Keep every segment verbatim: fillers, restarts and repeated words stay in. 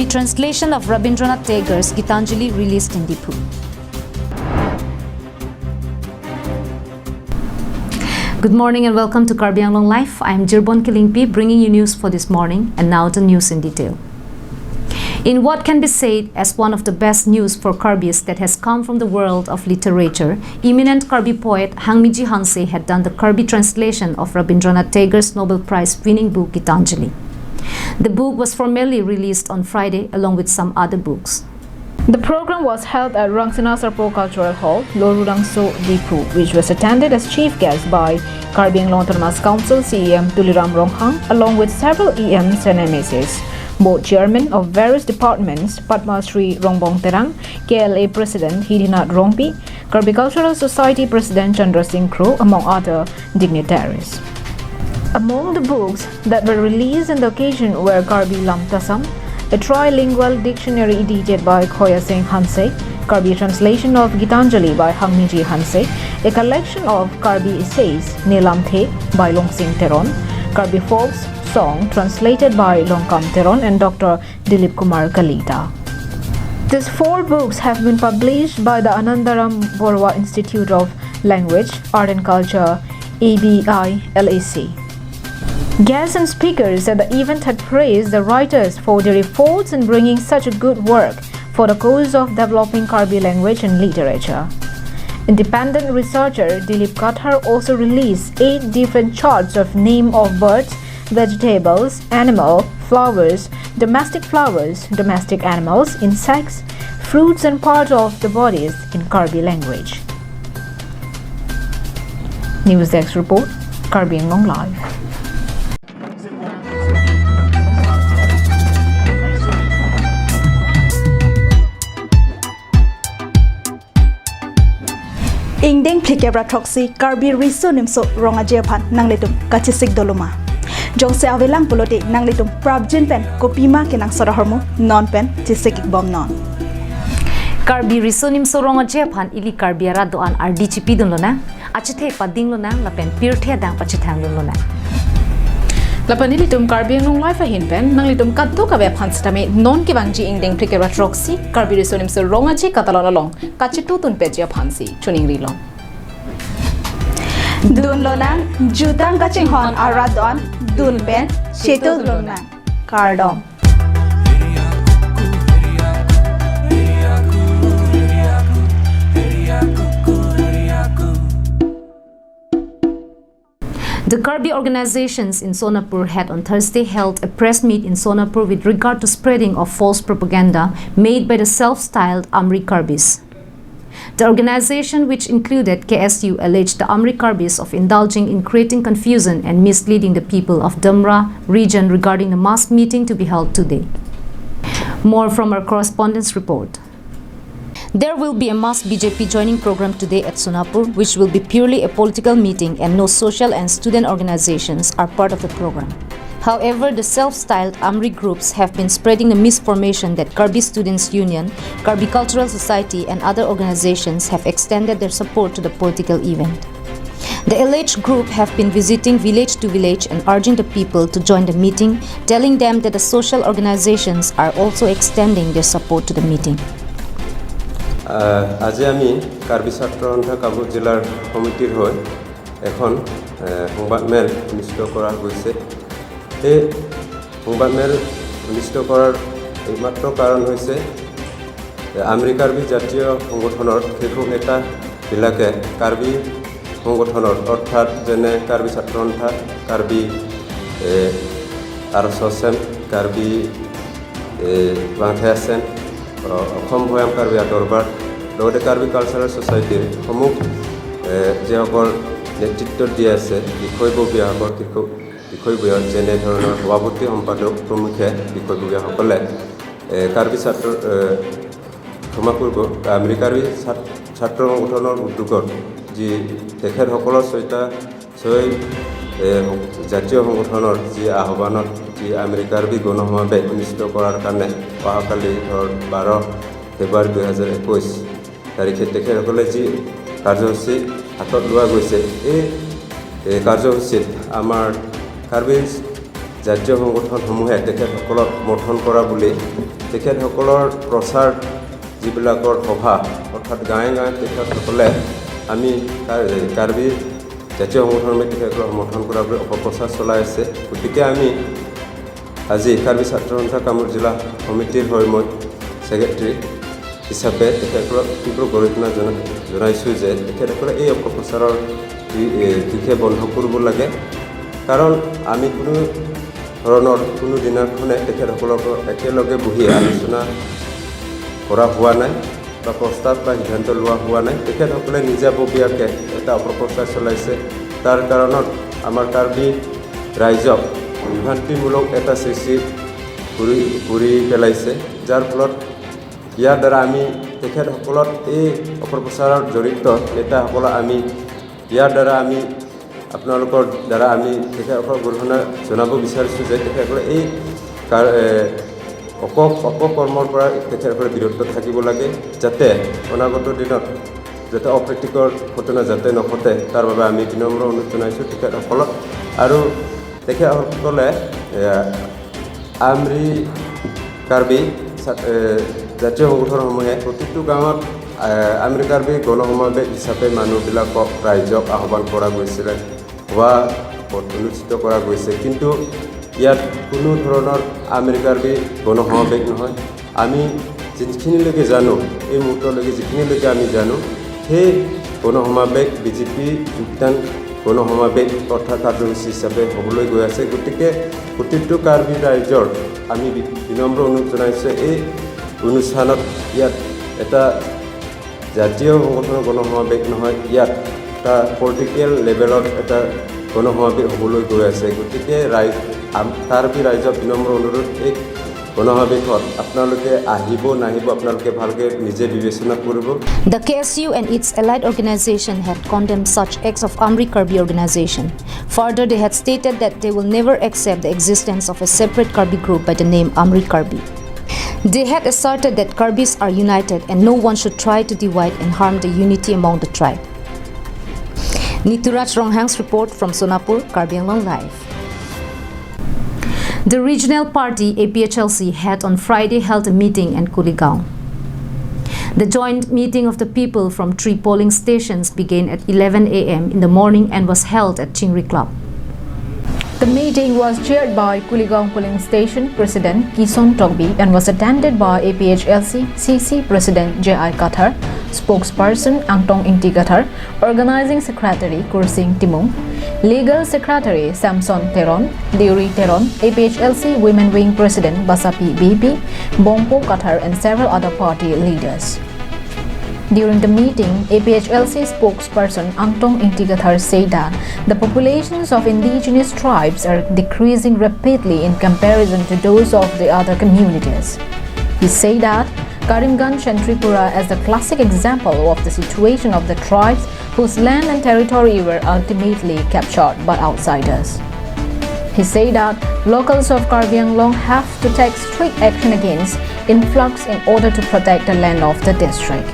Translation of Rabindranath Tagore's Gitanjali released in Diphu. Good morning and welcome to Karbi Anglong Live. I am Jirbon Kilingpi, bringing you news for this morning. And now the news in detail. In what can be said as one of the best news for Karbis that has come from the world of literature, eminent Karbi poet Hangmiji Hanse had done the Karbi translation of Rabindranath Tagore's Nobel Prize winning book Gitanjali. The book was formally released on Friday along with some other books. The program was held at Rangsina Sarpo Cultural Hall, Lorulangso, Diphu, which was attended as chief guest by Karbi Anglong Autonomous Council C E M Tuliram Ronghang, along with several E Ms and M A Cs, board chairmen of various departments, Padma Shri Rongbong Terang, K L A President Hidinath Rongpi, Karbi Cultural Society President Chandra Singh Kro, among other dignitaries. Among the books that were released on the occasion were Karbi Lamtasam, a trilingual dictionary edited by Khoya Singh Hanse, Karbi translation of Gitanjali by Hangmiji Hanse, a collection of Karbi essays, Nelamthe by Longsing Teron, Karbi folk song translated by Longkam Teron and Doctor Dilip Kumar Kalita. These four books have been published by the Anandaram Baruah Institute of Language, Art and Culture, A B I L A C. Guests and speakers at the event had praised the writers for their efforts in bringing such a good work for the cause of developing Karbi language and literature. Independent researcher Dilip Kathar also released eight different charts of name of birds, vegetables, animal, flowers, domestic flowers, domestic animals, insects, fruits and part of the bodies in Karbi language. News Desk Report, Karbi Anglong Live. Ingdeng phlikep ra throksi Karbi Riso Nimso Rong Aje aphan nanglitum kachesik doloma. Jongsi avelang pulote nanglitum prapjin pen kopima kenangsot ahormu non pen chesik ikbom non. Karbi Riso Nimso Rong Aje aphan ili Karbi arat do-an ardi chipidun lonang, achethe pading lonang lapen pirthe adang pachethang dun lonang. Lapen ilitum Karbi Anglong Live ahin pen nanglitum kadokave aphan sitame non kevangji ingdeng phlikep ra throksi Karbi Riso Nimso Rong Aje katalon along kachetudun peji aphansi choningri long. Dun lonang, jutang kachinghon arat do-an, dun pen chetudun lonang. Kardom. The Karbi organizations in Sonapur had on Thursday held a press meet in Sonapur with regard to spreading of false propaganda made by the self-styled Amri Karbis. The organization, which included K S U, alleged the Amri Karbis of indulging in creating confusion and misleading the people of Damra region regarding the mass meeting to be held today. More from our correspondent's report. There will be a mass B J P joining program today at Sonapur, which will be purely a political meeting and no social and student organizations are part of the program. However, the self-styled Amri groups have been spreading the misinformation that Karbi Students Union, Karbi Cultural Society and other organizations have extended their support to the political event. The alleged group have been visiting village to village and urging the people to join the meeting, telling them that the social organizations are also extending their support to the meeting. আহ, আজি আমি কাৰ্বি ছাত্ৰ সন্থা কামৰূপ জিলাৰ সমিতিৰ হৈ এখন, আহ, সংবাদমেল অনুষ্ঠিত কৰা হৈছে। এই সংবাদমেল অনুষ্ঠিত কৰাৰ একমাত্ৰ কাৰণ হৈছে, এ, আমৰি কাৰ্বি জাতীয় সংগঠনৰ শীৰ্ষ নেতাবিলাকে কাৰ্বি সংগঠনৰ, অৰ্থাৎ যেনে কাৰ্বি ছাত্ৰ সন্থা, কাৰ্বি, এ, আৰ এছ এম, কাৰ্বি, এ, ৱাংখেই আছেন, অ, অসম ভৈয়াম কাৰ্বি আদৰবাৰ, লগতে কাৰ্বি কালচাৰেল ছ'চাইটিৰ সমূহ, এ, যিসকল নেতৃত্ব দি আছে, বিষয়ববীয়াসকল, শীৰ্ষ বিষয়ববীয়া, যেনে ধৰণৰ সভাপতি, সম্পাদক প্ৰমুখ্যে বিষয়ববীয়াসকলে, এ, কাৰ্বি ছাত্ৰ, এ, ক্ষমা কৰিব, আমৰি কাৰ্বি ছাত-, ছাত্ৰ সংগঠনৰ উদ্যোগত যি তেখেতসকলৰ ছয়টা, ছয়, এ, জাতীয় সংগঠনৰ যি আহ্বানত যি আমৰি কাৰ্বি গণসমাৱেশ অনুষ্ঠিত কৰাৰ কাৰণে অহাকালি ধৰ বাৰ ফেব্ৰুৱাৰী দুহেজাৰ একৈছ তাৰিখে তেখেতসকলে যি কাৰ্যসূচী হাতত লোৱা গৈছে, এই, এই কাৰ্যসূচীত আমাৰ কাৰ্বি জাতীয় সংগঠনসমূহে তেখেতসকলক সমৰ্থন কৰা বুলি তেখেতসকলৰ প্ৰচাৰ যিবিলাকৰ সভা অৰ্থাৎ গাঁৱে গাঁৱে তেখেতসকলে আমি কাৰ-, কাৰ্বি জাতীয় সংগঠনসমূহে তেখেতসকলক সমৰ্থন কৰা বুলি অপপ্ৰচাৰ চলাই আছে। গতিকে আমি আজি কাৰ্বি ছাত্ৰ সন্থা কামৰূপ জিলা সমিতিৰ হৈ মই ছেক্ৰেটাৰী হিচাপে তেখেতসকলক তীব্ৰ গৰিহণা জনা-, জনাইছোঁ যে তেখেতসকলে এই অপপ্ৰচাৰৰ বি-, এ, বিৰুদ্ধে বন্ধ কৰিব লাগে। কাৰণ আমি কোনো ধৰণৰ কোনো দিনাখনে তেখেতসকলক একেলগে বহি আলোচনা কৰা হোৱা নাই বা প্ৰস্তাৱ বা সিদ্ধান্ত লোৱা হোৱা নাই। তেখেতসকলে নিজাববীয়াকৈ এটা অপপ্ৰচাৰ চলাইছে। তাৰ কাৰণত আমাৰ কাৰ্বি ৰাইজক বিভ্ৰান্তিমূলক এটা সৃষ্টি কৰি, কৰি পেলাইছে, যাৰ ফলত ইয়াৰ দ্বাৰা আমি তেখেতসকলত এই অপপ্ৰচাৰত জড়িত নেতাসকলক আমি ইয়াৰ দ্বাৰা আমি আপোনালোকৰ দ্বাৰা আমি তেখেতসকলক গৰিহণা জনাব বিচাৰিছোঁ যে তেখেতসকলে এই কাৰ-, এ, অক-, অপকৰ্মৰ পৰা তেখেতসকলে বিৰত থাকিব লাগে, যাতে অনাগত দিনত যাতে অপ্ৰীতিকৰ ঘটনা যাতে নঘটে, তাৰ বাবে আমি বিনম্ৰ অনুৰোধ জনাইছোঁ তেখেতসকলক। আৰু তেখেতসকলে, এ, আমৰি কাৰ্বি ছা-, এ, জাতীয় সংগঠনসমূহে প্ৰতিটো গাঁৱত, এ, আমৰি কাৰ্বি গণসমাৱেশ হিচাপে মানুহবিলাকক, ৰাইজক আহ্বান কৰা গৈছিলে, সভা অনুষ্ঠিত কৰা গৈছে। কিন্তু ইয়াত কোনো ধৰণৰ আমৰি কাৰ্বি গণসমাৱেশ নহয়। আমি যিখিনিলৈকে জানো, এই মুহূৰ্তলৈকে যিখিনিলৈকে আমি জানো, সেই গণসমাৱেশ বিজেপি যোগদান গণসমাৱেশ অৰ্থাৎ কাৰ্যসূচী হিচাপে হ'বলৈ গৈ আছে। গতিকে প্ৰতিটো কাৰ্বি ৰাইজৰ আমি বি-, বিনম্ৰ অনুৰোধ জনাইছোঁ, এই অনুষ্ঠানত ইয়াত এটা জাতীয় সংগঠনৰ গণসমাৱেশ নহয়, ইয়াত এটা পলিটিকেল লেভেলৰ এটা গণসমাৱেশ হ'বলৈ গৈ আছে। গতিকে ৰাইজ, আম-, কাৰ্বি ৰাইজক বিনম্ৰ অনুৰোধ, এই গণসমাৱেশত আপোনালোকে আহিব নাহিব আপোনালোকে ভালকৈ নিজে বিবেচনা কৰিব। The K S U and its allied organization had condemned such acts of Amri Karbi organization. Further, they had stated that they will never accept the existence of a separate Karbi group by the name Amri Karbi. They had asserted that Karbis are united and no one should try to divide and harm the unity among the tribe. Nituraj Ronghang's report from Sonapur, Karbi Anglong Live. The regional party A P H L C had on Friday held a meeting in Kuligaon. The joint meeting of the people from three polling stations began at eleven a m in the morning and was held at Chingri Club. The meeting was chaired by Kuligaon Polling Station President Kison Tokbi and was attended by A P H L C C C President J I Kathar, Spokesperson Angtong Ingti Kathar, Organizing Secretary Kursing Timung, Legal Secretary Samson Teron, Deuri Teron, A P H L C Women Wing President Basapi Bibi, Bongpo Kathar and several other party leaders. During the meeting, A P H L C spokesperson Angtong Ingti Kathar said that the populations of indigenous tribes are decreasing rapidly in comparison to those of the other communities. He said that Karimganj and Tripura as the classic example of the situation of the tribes whose land and territory were ultimately captured by outsiders. He said that locals of Karbi Anglong have to take strict action against influx in order to protect the land of the district.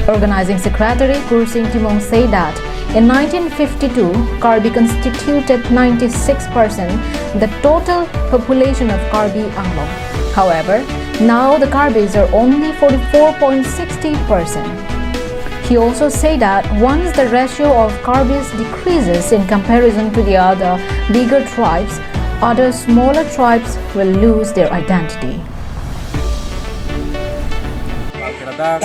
Organizing Secretary Kursing Timung said that in nineteen fifty-two, Karbi constituted ninety-six percent the total population of Karbi Anglong. However, now the Karbis are only forty-four point six zero percent. He also said that once the ratio of Karbis decreases in comparison to the other bigger tribes, other smaller tribes will lose their identity. Ladak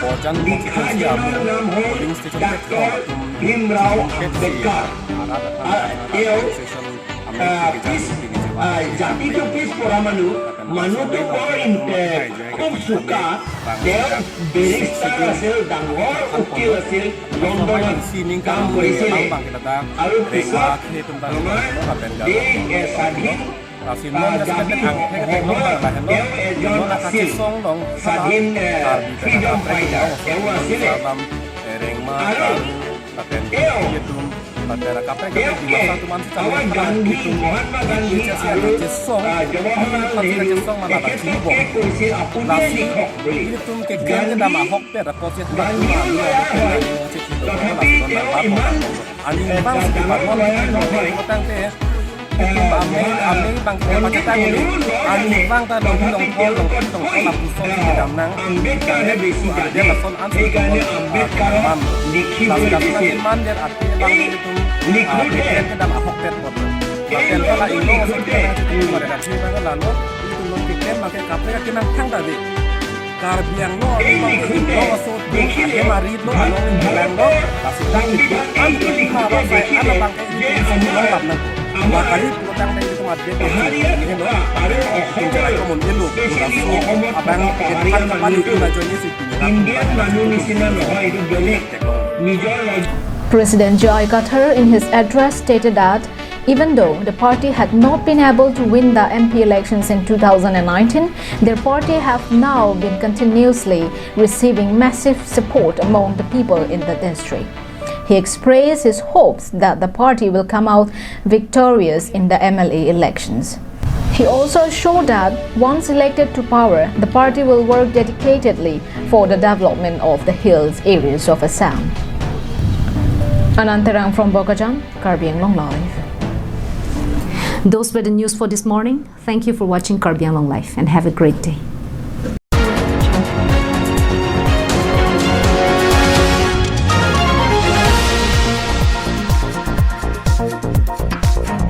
Borjan constituency amu polling station kethom atum chingketsi arat atum polling station amu kejang pini jeba. Jati tu peace pora manu, manu tu ko inte, খুব চোকা, তেওঁ বেৰিষ্টাৰ আছিল, ডাঙৰ উকিল আছিল, লণ্ডনত কাম কৰিছিলে। আৰু পিছত আমাৰ দেশ, এ, স্বাধীন, আ, জাতি অসমৰ তেওঁ এজন আছিল স্বাধীন, এ, ফ্ৰিডম ফাইটাৰ তেওঁ আছিলে। আৰু তেওঁ, তেওঁকে আমাৰ গান্ধী, মহাত্মা গান্ধী আৰু, আ, জৱাহৰলাল নেহৰু তেখেতলোকে কৈছিল, "আপুনিয়ে লিখক" বুলি। গান্ধী, গান্ধীৰ দৰে তথাপি তেওঁ ইমান, এ, ধনী ময়া নহয়। Amei, amei bang ke pakai tang ini, ani bang ta dong dong kol dong kol dong kol lapuson si kedam nang, dan lason ansi kedam nang, lapuson si man dan ati bang itu, ah, kedam kedam ahok tet pot. Lapen pala ingno lason kedam nang itu pada dati bang lalu itu non kedam bang ke kaprek kenang thang tadi. Karbi Anglong along bang ke ingno laso atum ahem arit lo along bilang lo, lasi bang ke an tu lima bang sai an bang ke itu si long lap nang. Makari putang dai itu mat dia ke ini lo, abe itu jalan komun ilu, laso abang ke pan kapali itu na joni si pinjam. President J I Kathar in his address stated that even though the party had not been able to win the M P elections in two thousand nineteen, their party have now been continuously receiving massive support among the people in the district. He expressed his hopes that the party will come out victorious in the M L A elections. He also assured that once elected to power, the party will work dedicatedly for the development of the hills areas of Assam. Anand Terang from Bokajan, Karbi Anglong Live. Those were the news for this morning. Thank you for watching Karbi Anglong Live and have a great day.